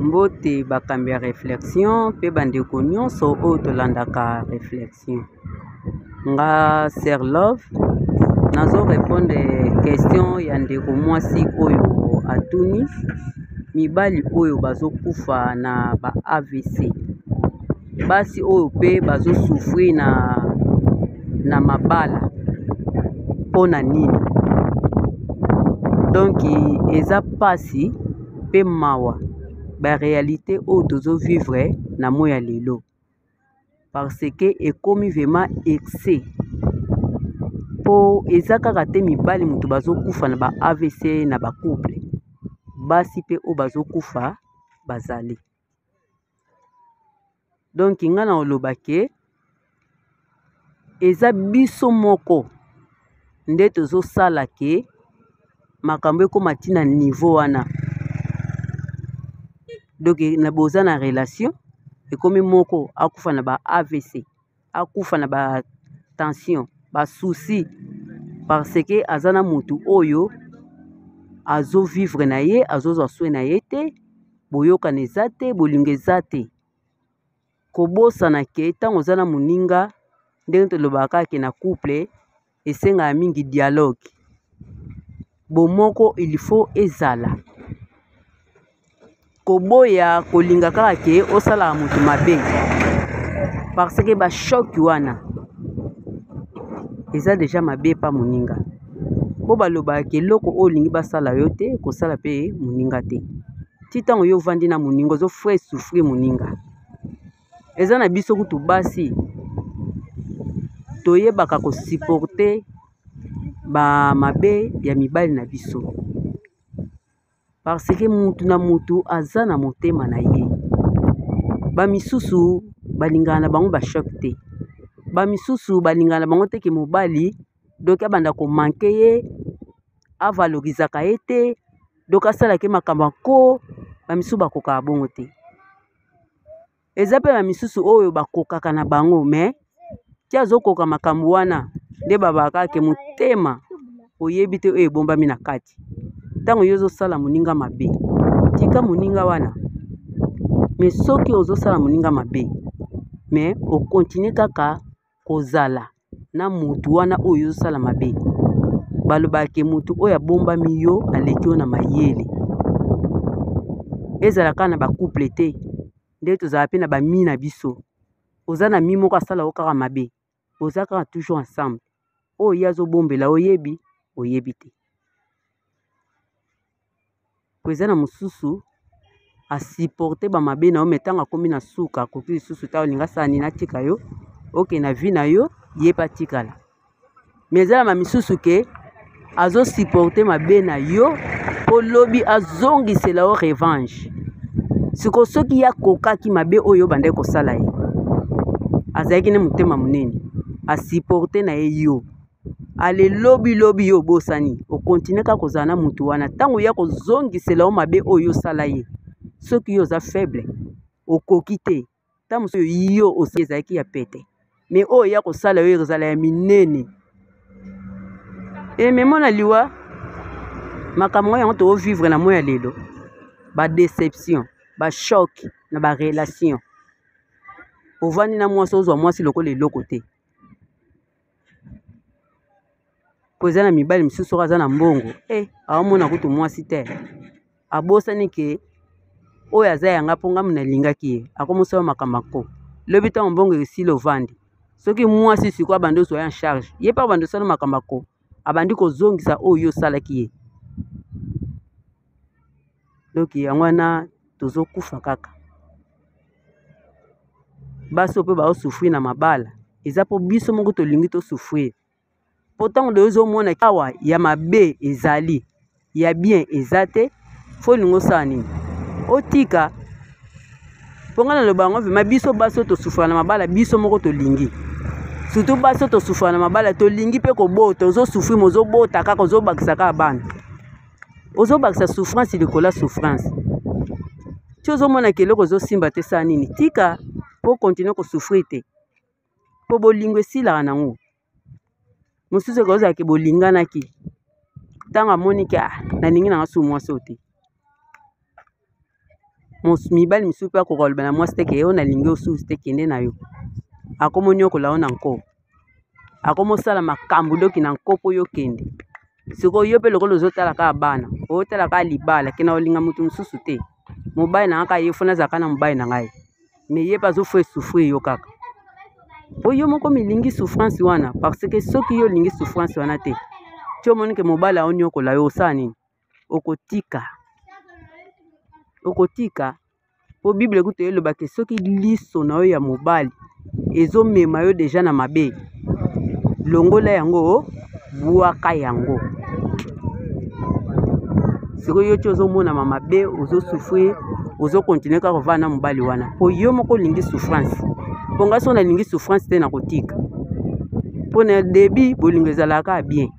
Mbote bakambi ya reflexion mpe bandeko nyonso oyo tolandaka reflexion. Nga Sœur Love nazo repondre question ya ndeko mwasi oyo atuni mibali oyo bazokufa na ba AVC, basi oyo mpe bazo souffrir na mabala mpo na nini? Donc eza mpasi mpe mawa ba réalité oyo tozo vivre na moi ya lelo parce que ekomi vraiment excès mpo eza kaka te mibali moto bazokufa na ba AVC na ba couple, basi mpe oyo bazokufa bazali. Donc nga na oloba ke eza biso moko nde tozosala ke makambo ekóma ntina niveau wana. Donc na boza na relation ekomi moko akufa na ba AVC, akufa na ba tension, ba souci parce que aza na motu oyo azovivre na ye, azozwa soin na ye te, boyokana eza te, bolingo eza te. Kobosana ke ntango oza na moninga, ndenge tolobaka kaka ke na couple esengaka mingi dialogue, bomoko il faut ezala. Koboya kolinga kaka ke osalaka moto mabe parce que ba choc wana eza deja mabe epa moninga, mpo balobaka ke eloko oyo olingi basala yo te kosala mpe moninga te. Ti ntango yo ovandi na moninga ozo faire souffrir moninga. Eza na biso kutu basi toyebaka kosupporter ba mabe ya mibali na biso parce que mutu na mutu aza na motema na ye. Ba misusu balingaka na bango ba choc te, ba misusu balingaka na bango te ke mobali donc abanda komanke ye, avalorisaka ye te, donc asalaka ye makambo ya nko. Ba misusu bakokaka bongo te. Eza mpe na misusu oyo bakokaka na bango mais ti azokoka makambo wana nde babaka ke motema oyebi te oyo ebombami na kati. Ntango yo ozosala moninga mabe, tika moninga wana. Mais soki ozosala moninga mabe mais okontinue kaka kozala na mutu wana oyo ozosala mabe, balobaka ke mutu oyo abombami yo aleki yo na mayele. Ezala kaka na ba couple te, nde tozala mpe na bami na biso. Oza na mi moko asala yo kaka mabe, boza kaka toujours ensemble, oyo ye azobombela oyebi, oyebi te. Po eza na mosusu asupporte ba mabe na yo, mais ntango akomi na suka akoki lisusu te, olingi asala nini, atika yo okende na vie na yo, ye mpe atikala. Mais eza na ba misusu ke azosupporte mabe na yo mpo lobi azongisela yo revanche. Sikoyo soki ye akokaki mabe oyo obandaki kosala ye, azalaki na motema monene, asupporte na ye yo, ale lobi lobi yo obosani, okontinue kaka kozala na mutu wana. Ntango ye akozongisela yo mabe oyo osala ye, soki yo oza faible okoki te, ntango mosusu yo osali ezalaki ya pete, mais oyo ya kosala yo ezala ya minene. Ememo na liwa, makambo yango tozovivre na moi ya lelo, ba déception, ba choc na ba relation. Ovandi na mwasi, ozwa mwasi lokola eloko te, po eza na mibali misusu soki aza na mbongo aomona kutu mwasi te, abosani ke oyo aza yanga mpo ngambo nalingaki ye, akomosala makambo ako lobi ntango mbongo esili ovandi. Soki mwasi sikoyo abandi ozwa ye en charge, ye mpe abandi osala makambo ako, abandi kozongisa oyo yo osalaki ye. Donc yango wana tozokufa kaka. Basi oyo mpe bazosouffrir na mabala, eza mpo biso moko tolingi tosouffrir. Po ntango deyo ozomona awa ya mabe ezali, ya bien eza te, fo olingi osala nini? Otika. Mpo ngai naloba yango vraiment, biso basi oyo tosouffrir na mabala, biso moko tolingi. Surtout basi oyo tosouffrir na mabala, tolingi mpe kobota. Ozosouffrir mais ozobota kaka, ozobakisa kaka bana, ozobakisa souffrance likolo ya souffrance. Ti ozomona ke eloko ezosimba te, sala nini? Tika, po continue kosouffrir te, po bolingo esilaka nango. Mosusu ekozala ke bolinganaki, ntango amoni ke ah, nalingi nanga su mwasi oyo te. Mibali misusu mpe akoka koloba na mwasi te ke yo nalingi yo susu te, kende na yo. Akomoniokola yo na nko, akomosala makambo doki na nko mpo yo kende. Sikoyo yo mpe lokola ozotala kaka bana, ozotala kaka libala, kenda kolinga moto mosusu te. Mobali na ngai kaka ye, fo nazala kaka na mobali na ngai. Mais ye mpe azo faire souffrir yo kaka po yo moko milingi souffrance wana, parce que soki yo olingi souffrance wana te, ti omoni ke mobali aoniokola yo, osala nini? Okotika, okotika. Po Bible kutu eloba ke soki liso na yo ya mobali ezomema yo deja na mabe, longola yango, bwaka yango. Sikoyo yo ti ozomonama mabe, ozosouffrir, ozokontinue kaka kovanda na mobali wana po yo moko olingi souffrance. Po ngai soki nalingi souffrance te, nakotika. Po na début bolingo ezalaka bien,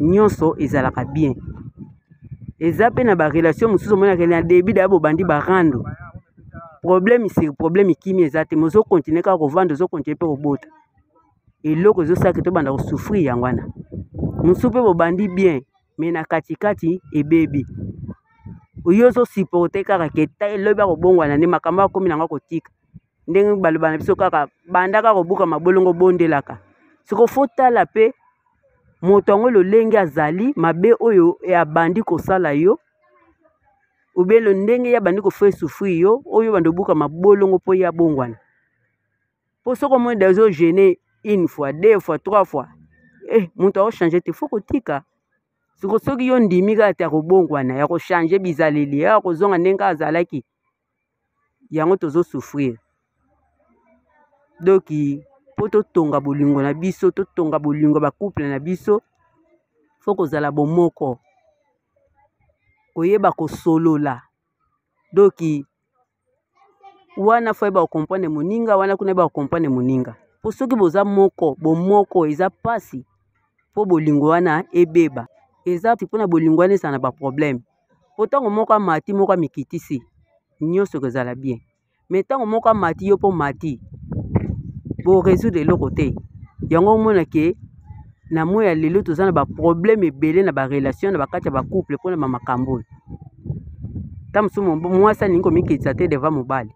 nyonso ezalaka bien. Eza mpe na barelation mosusu omonaka na début daya bobandi barando, problème sur problème, kimia eza te, mais ozokontinue kaka kovanda, ozokontinue mpe kobota. Eloko ezosalaka tobanda kosouffrir yango wana. Mosusu mpe bobandi bien, mais na katikati ebebi, yo ozosupporte kaka ke elobi akobongwana nde makambo akomi nango akotika. Ndenge baloba na biso kaka, banda kaka kobuka mabolongo, bondelaka. Siko fo tala mpe moto yango lolenge azali, mabe oyo abandi kosala yo, obele ndenge ye abandi kofaire souffrir yo, oyo bandi obuka mabolongo mpo ye abongwana. Po soki omoni deja ozogene une fois, deux fois, trois fois, moto akochange te, fo kotika. Siko soki yo ndimi kaka te akobongwana, ya kochange bizaleli, ya kozonga ndenge azalaki, yango tozosouffrir. Donc mpo totonga bolingo na biso, totonga bolingo ya bacouple na biso, fo kozala bomoko, koyeba kosolola. Donc wana fo yeba kocomprendre moninga, wana kuna yeba kocomprendre moninga. Po soki boza moko, bomoko eza mpasi mpo bolingo wana ebeba. Eza mpona bolingo wana ezala na baproblème. Po ntango moko amati, moko amikitisi, nyonso ekozala bien. Mais ntango moko amati, yo mpo mati, borésoudre eloko te. Yango omona ke na moi ya lelo toza na baproblème ebele na barelation na bakati ya bacouple mpona bamakambo oyo. Ta mosusu mwasi alingi komikitisa te devant mobali.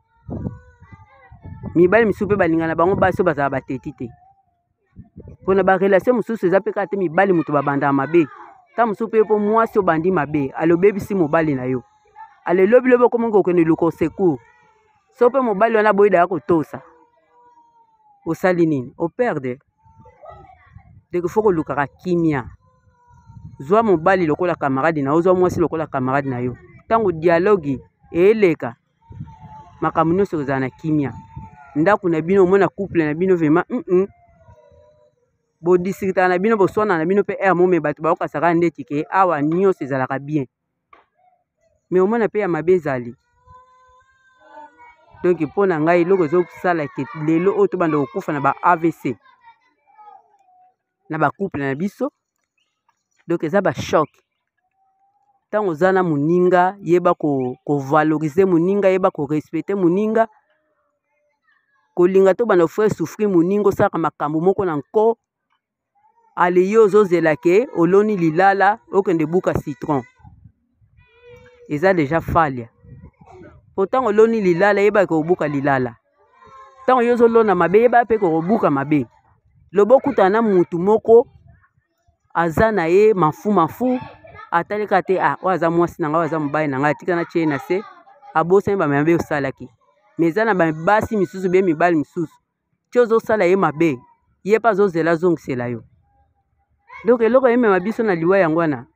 Mibali misusu mpe balinga na bango basi oyo bazala bateti te. Mpona barelation mosusu eza mpe kaka te mibali moto babandaka mabe. Ta mosusu mpe mpo mwasi obandi mabe, alobebisi mobali na yo, alelobi lobi okomi kokende luka secours. So mpe mobali wana aboyi kotosa, osali nini? Operdre. Donc fo kolukaka kimia. Zwa mobali lokola camarade na yo, zwa mwasi lokola camarade na yo. Ntango dialogue eleka, makambo nyonso ekozala na kimia. Ndako na bino, omona couple na bino vraiment bodiskutaka na bino, boswana na bino mpe aire mome, bato baokasaka ndeti ke awa nyonso ezalaka bien, mais omona mpe ya mabe ezali. Donc mpo na ngai, eloko ezosala ke lelo oyo tobanda kokufa na ba AVC na bacouple na biso, donc eza bachoc. Ntango oza na moninga, yeba kovalorize moninga, yeba korespecte moninga. Kolinga to banda kofaire souffrir moninga, osalaka makambo moko na nko, ale yo ozozela ke oloni lilala, okende buka citron, eza deja falia. Po ntango oloni lilala, yeba kobuka lilala. Ntango yo ozolona mabe, yeba mpe kokobuka mabe. Loba okutana na mutu moko aza na ye mafu mafu, atali kaka te, ah, oyo aza mwasi na ngai, oyo aza mobali na ngai, atika na tie ye na se, abosani bamabe osalaki. Mais eza na basi misusu be mibali misusu, ti ozosala ye mabe, ye mpe azozela azongisela yo. Donc eloko emema biso na liwa yango wana.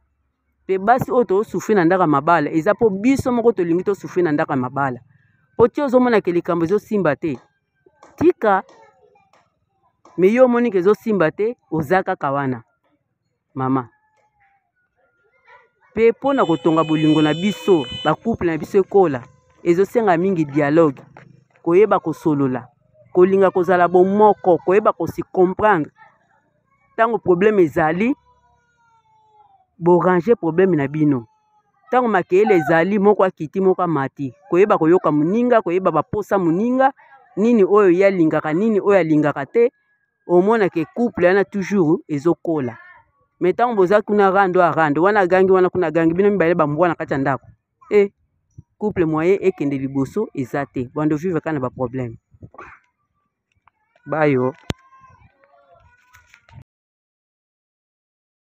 Mpe basi oyo tozosufri na ndako ya mabala, eza mpo biso moko tolingi tosufri na ndako ya mabala. Po ti ozomonaka likambo ezosimba te, tika. Me yo omoni ke ezosimba te, oza kaka wana mama. Mpe mpona kotonga bolingo na biso, bacouple na biso ekola, ezosenga mingi dialogue, koyeba kosolola, kolinga kozala bomoko, koyeba kosi comprendre. Ntango problème ezali, borange problème na bino. Ntango makeyele ezali, moko akiti, moko amati, koyeba koyoka moninga, koyeba baposa moninga, nini oyo ye alingaka, nini oyo alingaka te. Omonaka couple wana toujours ezokola. Me ntango boza kuna rando a rando wana, agangi wana kuna agangi, bino mibale bambwa na kati ya ndako. Couple moyen ekende liboso eza te, bando vivre kaka na baproblème bayo.